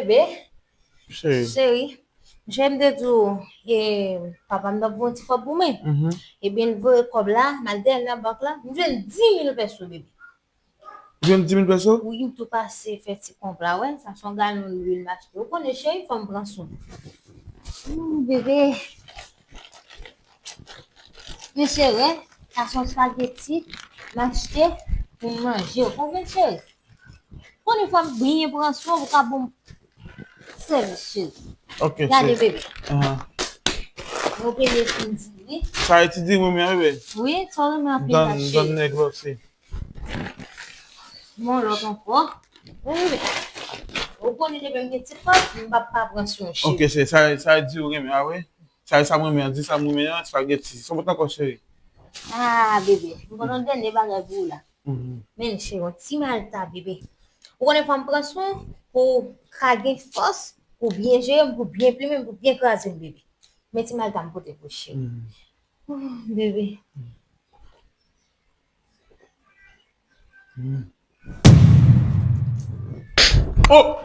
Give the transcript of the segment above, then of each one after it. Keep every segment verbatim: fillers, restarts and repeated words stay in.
Bebe, cheri, cheri, m te di w, e, papa m t ap voye yon ti kòb pou mwen. Mhm. Ebyen, l voye kòb la, m al dèyè l nan bank la, m jwenn dis mil pèso, bebe. Ou jwenn dis mil pèso? Wi, m tou pase fè ti konp la, wè. Sa se yon galon lwil m achte. Ou konnen, cheri, fò m pran swen. Hmm, bebe. Men cheri, sa se yon spageti m achte pou m manje. Ou konprann, cheri? Konnen fò m byen pran swen pou ka bon sèvis, cheri. Ok, cheri. Gade, bebe. Aha. Mwen premye fin diri. Sa e ti diri mwen menm, bebe. Wi, sa w renmen anpil la, cheri. Donn nèg la osi. Bon, lòt ankò. Wi, wi. Ou konnen depi m gen ti kòb, m p ap pa pran swen, cheri. Ok, se sa, sa e di ou renmen, a wi? Sa e sa m renmen an, di sa m renmen an, espageti. Sa w pot ankò, cheri? Ah, bebe, m konn yon dènye bagay pou ou la. Mhm. Men, cheri, yon ti malta, bebe. Ou konnen fò m pran swen pou ka gen fòs, pou byen jere m, pou byen plimen m, pou byen kraze m, bebe. Men ti malta m pote pou cheri. Mhm. Oh, bebe. Hmm. Oh!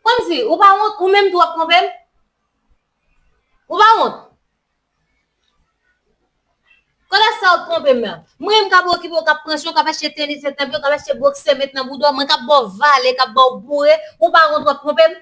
Kòmsi, ou pa wont, ou menm tou w ap twonpe m? Ou pa wont? Kote sa w twonpe m nan? Mwen menm k ap okipe w, k ap pran swen w, k ap achte tenis met nan pye w, k ap achte bòksè met nan bouda w, mwen k ap ba w vale, k ap ba w boure, ou pa wont w ap twonpe m?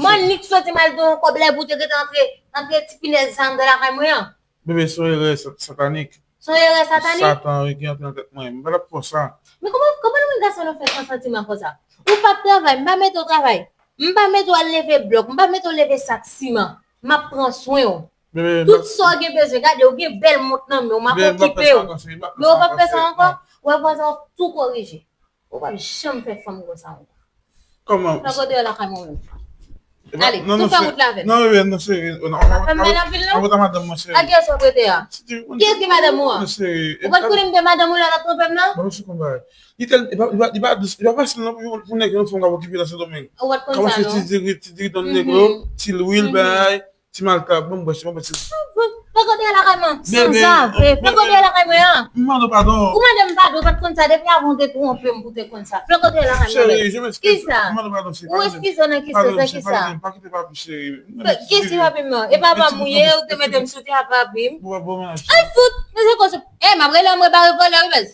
Mwen nik soti m al gen yon kòb la epi w te gentan antre, antre ti pinèz sa anndan lakay mwen an. Bebe, se yon erè sa-, satanik. Se yon erè satanik? Satan, wi, ki antre nan tèt mwen. M pa t ap fè sa. Men kòman, kòman nou menm gason nou fè san santiman konsa? Ou p ap travay, m pa mete w travay. M pa mete w al leve blòk, m pa mete w leve sak siman. M ap pran swen w. Bebe, tout sa w gen bezwen, gade, ou gen bèl mont nan men w, m ap okipe w. Men w p ap fè sa ankò, cheri, m p ap fè sa ankò. Ou ap pran sa, w ap tou korije. Ou p ap janm fè fanm konsa ankò. Kòman? Fè kote w lakay mwen menm. Ale, tou fè wout la avè m. Non, bebe, non, cheri. Fè m bèl anpil, non? Anvoy madanm mwen, cheri. A kiyès w ap rete a? Kiyès ki madanm ou an? Non, cheri. Ou pa t konnen m te madanm ou lè w t ap twonpe m nan? Bon, se konn bagay. Li tèl, li pa, li pa, li pa, li pa fasil non pou, pou nèg yon fanm k ap okipe nan Sendomeng. Ou pa t konn sa, non? K ap achte ti diri, ti diri donn nèg yo, ti lwil, bagay. Ti malta, bon, bon, bon, bon, ti. Fè kote lakay mwen. Bebe, sanzave. Fè kote lakay mwen an. M mande w padon. Ou mande m padon, ou pa t konn sa. Depi avan w te twonpe m pou w te konn sa. Fè kote lakay mwen. Cheri, je m'excuse. Kisa? M mande w padon, cheri. Ou eskize w nan kisa? Sa kisa? Pa kite papi, cheri. Kisa papi m nan? E papa m ou ye, ou te mete m sou tè a papi m. Bon, bon, bon. Ay fout, men se konsa. E, m ap rele anmwe bare vòlè, wi, bèz.